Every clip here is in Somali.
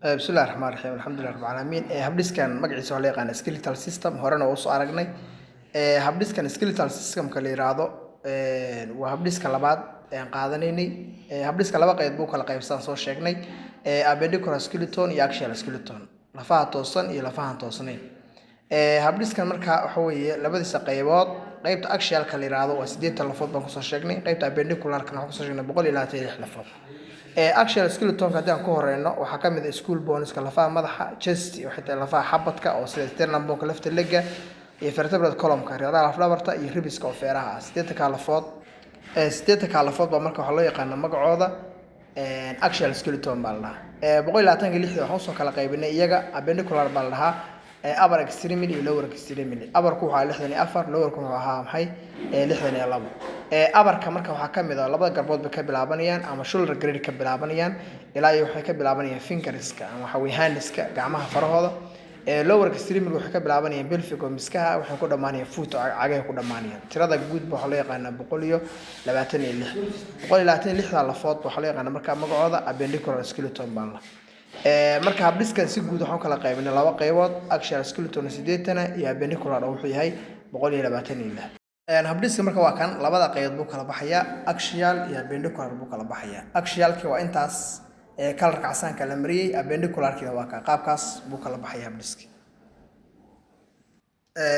Bismillahi raxmaan raxiim, alxamdulilah rabbil caalamiin. Habdhiskan magaciisa waxaa loo yaqaana skeletal system, horena waa usoo aragnay. Habdhiskan skeletal systemka la yiraahdo waa habdhiska labaad aan qaadanaynay. Habdhiska laba qayb buu kala qaybsan, soo sheegnay: appendicular skeleton iyo axial skeleton, lafaha toosan iyo lafahan toosnayn. Habdhiskan marka waxa weeye labadiisa qaybood: qaybta axialka la yiraahdo waa 80 lafood baan kusoo sheegnay, qaybta appendicularkana waxaan kusoo sheegnay 126 lafood. Axial skeletonka haddii aan ku horeyno, waxaa ka mid ah skull boneska, lafaha madaxa, chest waxay tahay lafaha xabadka oo sida sternum boneka, lafta lega, iyo vertebral columnka, reeraha lafdhabarta, iyo ribska oo feeraha ah. 80-kaa lafood, 80-kaa lafood baa marka waxaa loo yaqaana magacooda axial skeleton baa la dhahaa. 126-da waxaan usoo kala qaybinay iyaga appendicular baa la dhahaa, upper extremity iyo lower extremity. Upperku wuxuu ahaa 64, lowerku wuxuu ahaa maxay? 62. Upperka marka waxaa ka mid ah labada garbood bay ka bilaabanayaan ama shoulder girdle ka bilaabanayaan, ilaa iyo waxay ka bilaabanayaan fingerska ama waxa weye handska, gacmaha farahooda. Lower extremity waxay ka bilaabanayaan pelvic oo miskaha, waxay ku dhammaanayaan foot oo cagahay ku dhammaanayaan. Tirada guud ba waxaa loo yaqaanaa 126. 126-da lafood waxaa loo yaqaanaa marka magacooda appendicular skeleton baa la. Marka habdhiskan si guud waxaan kala qaybinay laba qaybood: axial skeleton 80 iyo appendicular oo wuxuu yahay 126. Habdhiska marka waa kan labada qaybood buu kala baxayaa, axial iyo appendicular buu kala baxayaa. Axialki waa intaas ee colorka casaanka la mariyey, appendicularkina waa ka qaabkaas buu kala baxaya habdhiski.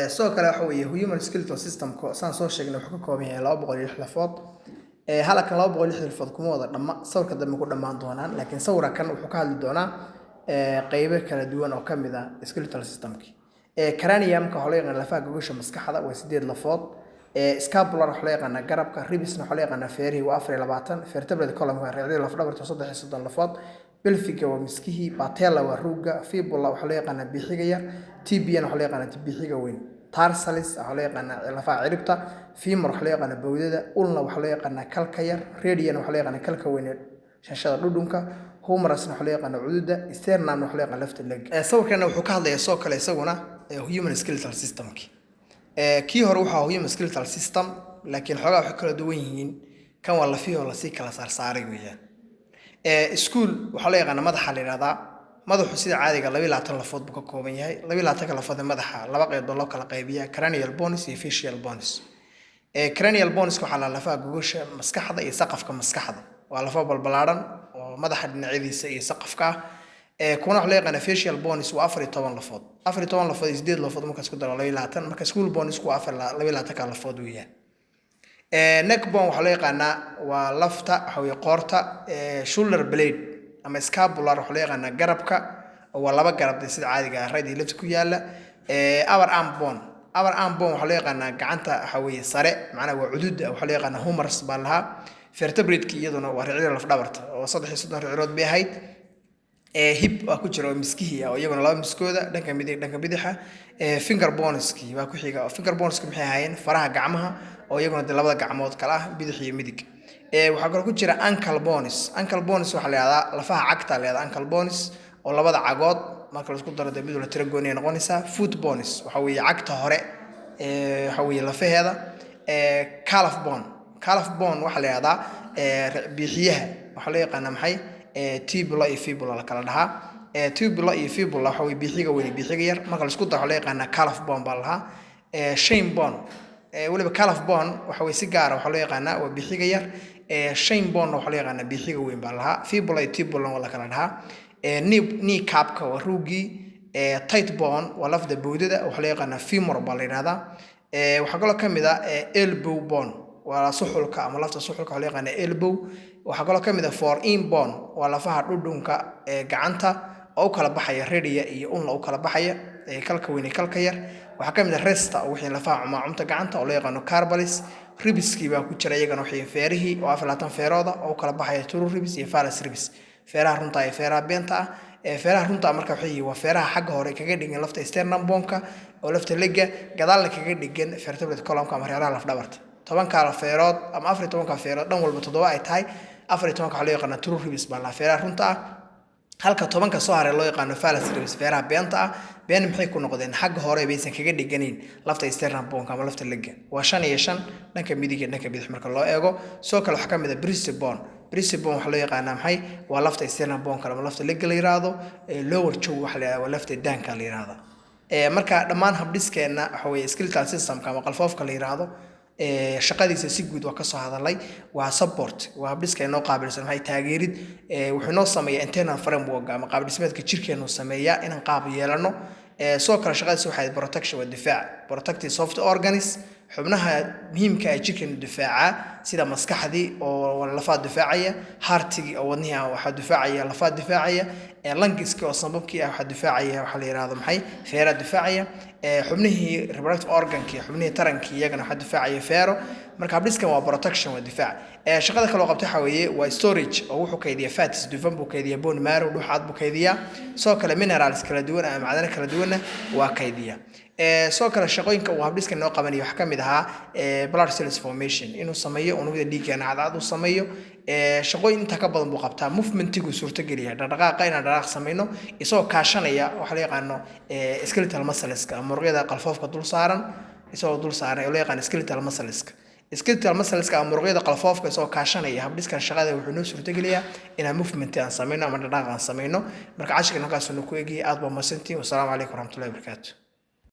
Sidoo kale waxa weeye human skeletal systemka, saan soo sheegnay, wuxuu ka kooban yahay 206 lafood. Halkan 206 lafood kuma wada dhamma, sawirka dambe ku dhammaan doonaan, laakiin sawirka kan wuxuu ka hadli doonaa qeybo kala duwan oo ka mid ah skeletal systemki. Craniumka waxaa loo yaqaana lafaha gogosha maskaxda, waa sideed lafood. Scapular waxaa loo yaqaanaa garabka, ribsna waxaa loo yaqaanaa feerihii, waa 24, vertebral column reecdii laf dhabarta, 33 lafood, pelviga waa miskihii, patella waa ruugga, fibula waxaa loo yaqaanaa biixiga yar, tibiana waxaa loo yaqaanaa biixiga weyn, tarsalis waxaa loo yaqaanaa lafaha ciribta, femur waxaa loo yaqaanaa bowdada, ulna waxaa loo yaqaanaa kalka yar, radian waxaa loo yaqaanaa kalka weyn ee shanshada dhudhunka, humerusna waxaa loo yaqaanaa cududa, sternum waxaa loo yaqaanaa lafta leg. Sawirkana wuxuu ka hadlayaa sidoo kale isaguna human skeletal systemki. Kii hore wuxuu ahaa human skeletal system, laakiin xoogaa waxay kala duwan yihiin, kan waa lafihii oo lasii kala saarsaaray weeyaan. Skull waxaa loo yaqaanaa madaxa la yidhahdaa. Madaxu sida caadiga 22 lafood buu ka kooban yahay. 22-ka lafood ee madaxa laba qayb baa loo kala qaybiyaa: cranial bones iyo facial bones. Cranial bones waxaa la lafaha gogosha maskaxda iyo saqafka maskaxda, waa lafo balbalaaran oo madaxa dhinacyadiisa iyo saqafka ah. Kuwana waxaa loo yaqaanaa facial bones, waa 14 lafood. 14 lafood iyo sideed lafood markaas ku daro 22. Marka skull bones waa 22-ka lafood weeyaan. Neck bone waxaa loo yaqaanaa waa lafta waxa weye qoorta. Shoulder blade ama scapular waxaa loo yaqaanaa garabka, oo waa laba garab dee sida caadiga ah, right iyo left ku yaala. Upper arm bone, upper arm bone waxaa loo yaqaanaa gacanta waxa weeye sare, macnaha waa cududa, waxaa loo yaqaanaa humerus baa lahaa. Vertebrate iyaduna waa ricida laf dhabarta oo 33 ricirood bay ahayd. Hip waa ku jira oo miskihii ah, oo iyaguna laba miskooda, dhanka midig, dhanka bidixa. Finger boneski waa ku xiga. Finger boneski maxay ahaayeen? Faraha gacmaha oo iyaguna dee labada gacmood kala ah, bidix iyo midig. Waxaa kaloo ku jira ankle bones. Ankle bones waxaa la yihahdaa lafaha cagta la yihahdaa ankle bones, oo labada cagood marka la isku daro dee mid wala tiro gooni ay noqonaysaa. Foot bones waxa weeye cagta hore, waxa weeye lafaheeda. Calf bone, calf bone waxaa la yihahdaa biixiyaha, waxaa loo yaqaanaa maxay? Tibula iyo fibula la kala dhahaa. Tibula iyo fibula waxa weye biixiga weyn iyo biixiga yar, marka la isku daro waxaa loo yaqaanaa calf bone baa la dhahaa. Shin bone, weliba calf bone waxa weye si gaara waxaa loo yaqaanaa waa biixiga yar, shin bone waxaa loo yaqaanaa biixiga weyn baa la dhahaa. Fibula iyo tibula waa la kala dhahaa. Knee capka waa ruugii. Thigh bone waa lafda bowdada, waxaa loo yaqaanaa femur baa la yidhahdaa. Waxaa kaloo ka mid ah elbow bone, waa suxulka ama lafta suxulka, waxaa loo yaqaanaa elbow. Waxaa kaloo ka mid ah forearm bone, waa lafaha dhudhunka ee gacanta oo u kala baxaya radius iyo ulna u kala baxaya, kalka weyn iyo kalka yar. Waxaa ka mid ah wrista oo wixii lafaha cumaacumta gacanta oo loo yaqaano carpals. Ribskii baa ku jira iyagana, waxay feerihii oo 24 feerooda oo u kala baxaya true ribs iyo false ribs, feeraha runta iyo feeraha beenta ah. Feeraha runta marka waxay yihiin waa feeraha xagga hore kaga dhigan lafta sternum boneka oo lafta lega, gadaalna kaga dhigan vertebrate columnka ama reeraha laf dhabarta. 10-ka feerood ama 14-ka feerood, dhan walba toddoba ay tahay, 14-ka waxaa loo yaqaanaa true ribs baa la feeraha runta ah, halka 10-ka soo haray loo yaqaano false ribs, feeraha beenta ah. Been maxay ku noqdeen? Xagga hore baysan kaga dhiganayn lafta sternum boneka ama lafta lega. Waa shan iyo shan dhanka midig iyo dhanka bidix marka loo eego. Sidoo kale waxaa ka mid ah breast bone. Bristlenbone waxaa loo yaqaanaa maxay? Waa lafta sternal bone kale ama lafta lega la yiraahdo. Lower jaw waxaa la yihahdaa waa lafta daanka la yiraahdo. Marka dhammaan habdhiskeenna waxa weeye skeletal systemka ama qalfoofka la yiraahdo, shaqadiisa si guud waa kasoo hadalay. Waa support, waa habdhiska inoo qaabilsan maxay? Taageerid. Wuxuu inoo sameeyaa internal framework ama qaab dhismeedka jirkeenu sameeyaa inaan qaab yeelano. Sidoo kale shaqadiisa waxay protection, waa difaac, protective soft organs, xubnaha muhiimka ah jirkeenu difaacaa, sida maskaxdii oo lafaa difaacaya, heartigii oo wadnihii ah waxaa difaacaya lafaa difaacaya, lungskii oo sambabkii ah waxaa difaacaya waxaa la yidhahdo maxay? Feeraa difaacaya. Xubnihii reproductive organkii, xubnihii tarankii, iyagana waxaa difaacaya feero. Marka habdhiskan waa protection, waa difaac. Shaqada kale oo qabta waxaa weeye waa storage, oo wuxuu kaydiyaa fats, dufan buu kaydiyaa, bone marrow, dhuxaad buu kaydiyaa. Sidoo kale minerals kala duwan ama macdano kala duwanna waa kaydiyaa. Sidoo kale shaqooyinka uu habdhiskan noo qabanayo waxaa ka mid ahaa blood cells formation, inuu sameeyo unugyada dhiiggeena cadcad uu sameeyo. Shaqooyin intaa ka badan buu qabtaa. Movementigu suurtogeliya dhaqdhaqaaqa, inaan dhaqaaq samayno, isagoo kaashanaya waxaa loo yaqaano skeletal muscleska ama muruqyada qalfoofka dul saaran, isagoo dul saaran oo loo yaqaano skeletal muscleska. Skeletal muscleska ama muruqyada qalfoofka isagoo kaashanaya, habdhiskan shaqada wuxuu noo suurtogeliyaa inaan movement aan samayno ama dhaqdhaqaaq aan samayno. Marka cashirkan halkaasuu ku egayay. Aad baa mahadsantihiin. Wasalaamu calaykum waraxmatullahi wabarakaatu.